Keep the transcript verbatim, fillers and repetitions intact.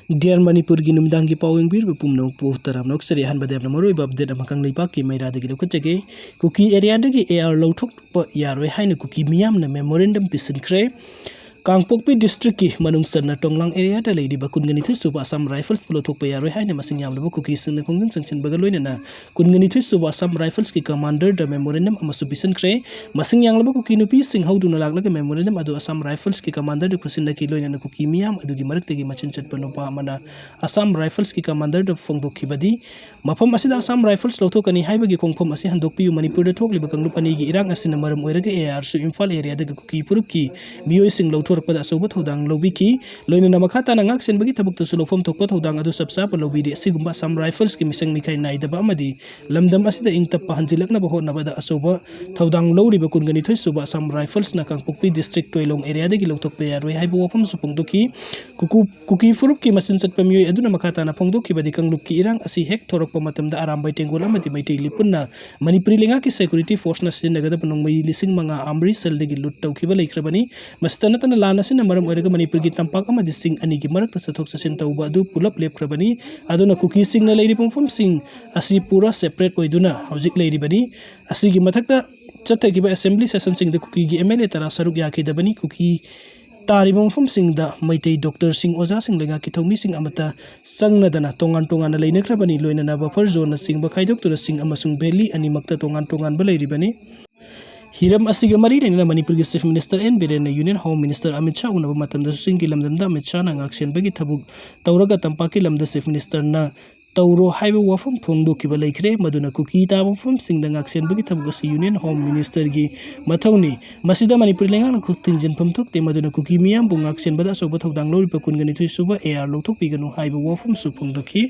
Dear ꯃꯅꯤꯄꯨꯔꯒꯤ ꯅꯨꯃꯤꯗꯥꯡꯒꯤ ꯄꯥꯎ ꯌꯦꯡꯕꯤꯔꯤꯕ ꯄꯨꯝꯅꯃꯛꯄꯨ ꯇꯔꯥꯝꯅ ꯑꯣꯛꯆꯔꯤ꯫ ꯑꯍꯥꯟꯕꯗ ꯌꯥꯝꯅ ꯃꯔꯨꯑꯣꯏꯕ ꯑꯞꯗꯦꯠ ꯑꯃ ꯀꯪꯂꯩꯄꯥꯛꯀꯤ ꯃꯩꯔꯥꯗꯒꯤ ꯂꯧꯈꯠꯆꯒꯦ꯫ ꯀꯨꯀꯤ ꯑꯦꯔꯤꯌꯥꯗꯒꯤ ꯑꯦ ꯑꯥꯔ ꯂꯧꯊꯣꯛꯄ ꯌꯥꯔꯣꯏ ꯍꯥꯏꯅ ꯀꯨꯀꯤ ꯃꯤꯌꯥꯝꯅ ꯃꯦꯃꯣꯔꯦꯟꯗꯝ ꯄꯤꯁꯤꯟꯈ꯭ꯔꯦ꯫ ꯀꯥꯡꯄꯣꯛꯄꯤ ꯗꯤꯁꯇ꯭ꯔꯤꯛꯀꯤ ꯃꯅꯨꯡ ꯆꯟꯅ ꯇꯣꯡꯂꯥꯡ ꯑꯦꯔꯤꯌꯥꯗ ꯂꯩꯔꯤꯕ ꯀꯨꯟꯒ ꯅꯤꯊꯣꯏ ꯁꯨꯕ ꯑꯁꯥꯝ ꯔꯥꯏꯐꯜꯁꯄꯨ ꯂꯧꯊꯣꯛꯄ ꯌꯥꯔꯣꯏ ꯍꯥꯏꯅ ꯃꯁꯤꯡ ꯌꯥꯝꯂꯕ ꯀꯨꯀꯤꯁꯤꯡꯅ ꯈꯣꯡꯖꯪ ꯆꯪꯁꯤꯟꯕꯒ ꯂꯣꯏꯅꯅ ꯀꯨꯟꯒ ꯅꯤꯊꯣꯏ ꯁꯨꯕ ꯑꯁꯥꯝ ꯔꯥꯏꯐꯜꯁꯀꯤ ꯀꯃꯥꯟꯗꯔꯗ ꯃꯦꯃꯣꯔꯦꯟꯗꯝ ꯑꯃꯁꯨ ꯄꯤꯁꯤꯟꯈ꯭ꯔꯦ꯫ ꯃꯁꯤꯡ ꯌꯥꯝꯂꯕ ꯀꯨꯀꯤ ꯅꯨꯄꯤꯁꯤꯡ ꯍꯧꯗꯨꯅ ꯂꯥꯛꯂꯒ ꯃꯦꯃꯣꯔꯦꯟꯗꯝ ꯑꯗꯨ ꯑꯁꯥꯝ ꯔꯥꯏꯐꯜꯁꯀꯤ ꯀꯃꯥꯟꯗꯔꯗ ꯈꯨꯠꯁꯤꯟꯅꯈꯤ꯫ ꯂꯣꯏꯅꯅ ꯀꯨꯀꯤ ꯃꯤꯌꯥꯝ ꯑꯗꯨꯒꯤ ꯃꯔꯛꯇꯒꯤ ꯃꯆꯤꯟ ꯆꯠꯄ ꯅꯨꯄꯥ ꯑꯃꯅ ꯑꯁꯥꯝ ꯔꯥꯏꯐꯜꯁꯀꯤ ꯀꯃꯥꯟꯗꯔꯗ ꯐꯣꯡꯗꯣꯛꯈꯤꯕꯗꯤ, ꯃꯐꯝ ꯑꯁꯤꯗ ꯑꯁꯥꯝ ꯔꯥꯏꯐꯜꯁ ꯂꯧꯊꯣꯛꯀꯅꯤ ꯍꯥꯏꯕꯒꯤ ꯈꯣꯡꯐꯝ ꯑꯁꯤ ꯍꯟꯗꯣꯛꯄꯤꯌꯨ꯫ ꯃꯅꯤꯄꯨꯔꯗ ꯊꯣꯛꯂꯤꯕ ꯀꯥꯡꯂꯨꯞ ꯑꯅꯤꯒꯤ ꯏꯔꯥꯡ ꯑꯁꯤꯅ ꯃꯔꯝ ꯑꯣꯏꯔꯒ ꯑꯦ ꯑꯥꯔꯁꯨ ꯏꯝꯐꯥꯜ ꯑꯦꯔꯤꯌꯥꯗꯒꯤ ꯀꯨꯀꯤ ꯐꯨꯔꯨꯞꯀꯤ ꯃꯤꯑꯣꯏꯁꯤꯡ ꯂꯧꯊꯣꯔꯛꯄꯗ ꯑꯆꯧꯕ ꯊꯧꯗꯥꯡ ꯂꯧꯕꯤꯈꯤ꯫ ꯂꯣꯏꯅꯅ ꯃꯈꯥ ꯇꯥꯅ ꯉꯥꯛ ꯁꯦꯟꯕꯒꯤ ꯊꯕꯛꯇꯁꯨ ꯂꯧꯐꯝ ꯊꯣꯛꯄ ꯊꯧꯗꯥꯡ ꯑꯗꯨ ꯆꯞ ꯆꯥꯕ ꯂꯧꯕꯤꯔꯤ꯫ ꯑꯁꯤꯒꯨꯝꯕ ꯑꯁꯥꯝ ꯔꯥꯏꯐꯜꯁꯀꯤ ꯃꯤꯁꯪ ꯃꯤꯈꯥꯏ ꯅꯥꯏꯗꯕ ꯑꯃꯗꯤ ꯂꯝꯗꯝ ꯑꯁꯤꯗ ꯏꯪ ꯇꯞꯄ ꯍꯟꯖꯤꯜꯂꯛꯅꯕ ꯍꯣꯠꯅꯕꯗ ꯑꯆꯧꯕ ꯊꯧꯗꯥꯡ ꯂꯧꯔꯤꯕ ꯀꯨꯟꯒ ꯅꯤꯊꯣꯏ ꯁꯨꯕ ꯑꯁꯥꯝ ꯔꯥꯏꯐꯜꯁꯅ ꯀꯥꯡꯄꯣꯛꯄꯤ ꯗꯤꯁꯇ꯭ꯔꯤꯛ ꯇꯣꯏꯂꯣꯡ ꯑꯦꯔꯤꯌꯥꯗꯒꯤ ꯂꯧꯊꯣꯛꯄ ꯌꯥꯔꯣꯏ ꯍꯥꯏꯕ ꯋꯥꯐꯝꯁꯨ ꯐꯣꯡꯗꯣꯛꯈꯤ꯫ ꯀꯨꯀꯨ-, ꯀꯨꯀꯤ ꯐꯨꯔꯨꯞꯀꯤ ꯃꯆꯤꯟ ꯆꯠꯄ ꯃꯤꯑꯣꯏ ꯑꯗꯨꯅ ꯃꯈꯥ ꯇꯥꯅ ꯐꯣꯡꯗꯣꯛꯈꯤꯕꯗꯤ, ꯀꯥꯡꯂꯨꯞꯀꯤ ꯏꯔꯥꯡ ꯑꯁꯤ ꯍꯦꯛ ꯊꯣꯔꯛꯄ ꯃꯇꯝꯗ ꯑꯔꯥꯝꯕꯥꯏ ꯇꯦꯡꯒꯣꯜ ꯑꯃꯗꯤ ꯃꯩꯇꯩ ꯂꯤꯄꯨꯟꯅ ꯃꯅꯤꯄꯨꯔꯤ ꯂꯩꯉꯥꯛꯀꯤ ꯁꯦꯀ꯭ꯌꯨꯔꯤꯇꯤ ꯐꯣꯔꯁꯅ ꯁꯤꯖꯤꯟꯅꯒꯗꯕ ꯅꯣꯡꯃꯩ ꯂꯤꯁꯤꯡ ꯃꯉꯥ ꯑꯃꯔꯤꯠꯁꯔꯗꯒꯤ ꯂꯨꯠ ꯇꯧꯈꯤꯕ ꯂꯩꯈ꯭ꯔꯕꯅꯤ꯫ ꯃꯁꯤꯇ ꯅꯠꯇꯅ ꯂꯥꯟ ꯑꯁꯤꯅ ꯃꯔꯝ ꯑꯣꯏꯔꯒ ꯃꯅꯤꯄꯨꯔꯒꯤ ꯇꯝꯄꯥꯛ ꯑꯃꯗꯤ ꯆꯤꯡ ꯑꯅꯤꯒꯤ ꯃꯔꯛꯇ ꯆꯠꯊꯣꯛ ꯆꯠꯁꯤꯟ ꯇꯧꯕ ꯑꯗꯨ ꯄꯨꯂꯞ ꯂꯦꯞꯈ꯭ꯔꯕꯅꯤ꯫ ꯑꯗꯨꯅ ꯀꯨꯀꯤꯁꯤꯡꯅ ꯂꯩꯔꯤꯕ ꯃꯐꯝꯁꯤꯡ ꯑꯁꯤ ꯄꯨꯔꯥ ꯁꯦꯄꯔꯦꯠ ꯑꯣꯏꯗꯨꯅ ꯍꯧꯖꯤꯛ ꯂꯩꯔꯤꯕꯅꯤ꯫ ꯑꯁꯤꯒꯤ ꯃꯊꯛꯇ ꯆꯠꯊꯈꯤꯕ ꯑꯦꯁꯦꯝꯕ꯭ꯂꯤ ꯁꯦꯁꯟꯁꯤꯡꯗ ꯀꯨꯀꯤꯒꯤ ꯑꯦꯝ ꯑꯦꯜ ꯑꯦ ꯇꯔꯥ ꯁꯔꯨꯛ ꯌꯥꯈꯤꯗꯕꯅꯤ꯫ ꯀꯨꯀꯤ ꯇꯥꯔꯤꯕ ꯃꯐꯝꯁꯤꯡꯗ ꯃꯩꯇꯩ ꯗꯣꯛꯇꯔꯁꯤꯡ, ꯑꯣꯖꯥꯁꯤꯡ, ꯂꯩꯉꯥꯛꯀꯤ ꯊꯧꯃꯤꯁꯤꯡ ꯑꯃꯠꯇ ꯆꯪꯅꯗꯅ ꯇꯣꯉꯥꯟ ꯇꯣꯉꯥꯟꯅ ꯂꯩꯅꯈ꯭ꯔꯕꯅꯤ꯫ ꯂꯣꯏꯅꯅ ꯕꯐꯔ ꯖꯣꯟꯅꯆꯤꯡꯕ ꯈꯥꯏꯗꯣꯛꯇꯨꯅ ꯆꯤꯡ ꯑꯃꯁꯨꯡ ꯚꯦꯂꯤ ꯑꯅꯤꯃꯛꯇ ꯇꯣꯉꯥꯟ ꯇꯣꯉꯥꯟꯕ ꯂꯩꯔꯤꯕꯅꯤ꯫ ꯍꯤꯔꯝ ꯑꯁꯤꯒ ꯃꯔꯤ ꯂꯩꯅꯅ ꯃꯅꯤꯄꯨꯔꯒꯤ ꯆꯤꯐ ꯃꯤꯅꯤꯁꯇꯔ ꯑꯦꯟ ꯕꯤꯔꯦꯟꯅ union home minister Amit Shah ꯎꯅꯕ ꯃꯇꯝꯗꯁꯨ ꯆꯤꯡꯒꯤ ꯂꯝꯗꯝꯗ ꯑꯃꯤꯠ ꯁꯥꯍꯅ ꯉꯥꯛꯁꯦꯟꯕꯒꯤ ꯊꯕꯛ ꯇꯧꯔꯒ ꯇꯝꯄꯥꯛꯀꯤ ꯂꯝꯗ ꯆꯤꯐ ꯃꯤꯅꯤꯁꯇꯔꯅ ꯇꯧꯔꯣ ꯍꯥꯏꯕ ꯋꯥꯐꯝ ꯐꯣꯡꯗꯣꯛꯈꯤꯕ ꯂꯩꯈ꯭ꯔꯦ꯫ ꯃꯗꯨꯅ ꯀꯨꯀꯤ ꯇꯥꯕ ꯃꯐꯝꯁꯤꯡꯗ ꯉꯥꯛꯁꯦꯟꯕꯒꯤ ꯊꯕꯛ ꯑꯁꯤ ꯌꯨꯅꯤꯌꯟ ꯍꯣꯝ ꯃꯤꯅꯤꯁꯇꯔꯒꯤ ꯃꯊꯧꯅꯤ꯫ ꯃꯁꯤꯗ ꯃꯅꯤꯄꯨꯔ ꯂꯩꯉꯥꯛꯅ ꯈꯨꯠ ꯊꯤꯡꯖꯤꯟꯐꯝ ꯊꯣꯛꯇꯦ꯫ ꯃꯗꯨꯅ ꯀꯨꯀꯤ ꯃꯤꯌꯥꯝꯕꯨ ꯉꯥꯛꯁꯦꯟꯕꯗ ꯑꯆꯧꯕ ꯊꯧꯗꯥꯡ ꯂꯧꯔꯤꯕ ꯀꯨꯟꯒ ꯅꯤꯊꯣꯏ ꯁꯨꯕ ꯑꯦ ꯑꯥꯔ ꯂꯧꯊꯣꯛꯄꯤꯒꯅꯨ ꯍꯥꯏꯕ ꯋꯥꯐꯝꯁꯨ ꯐꯣꯡꯗꯣꯛꯈꯤ꯫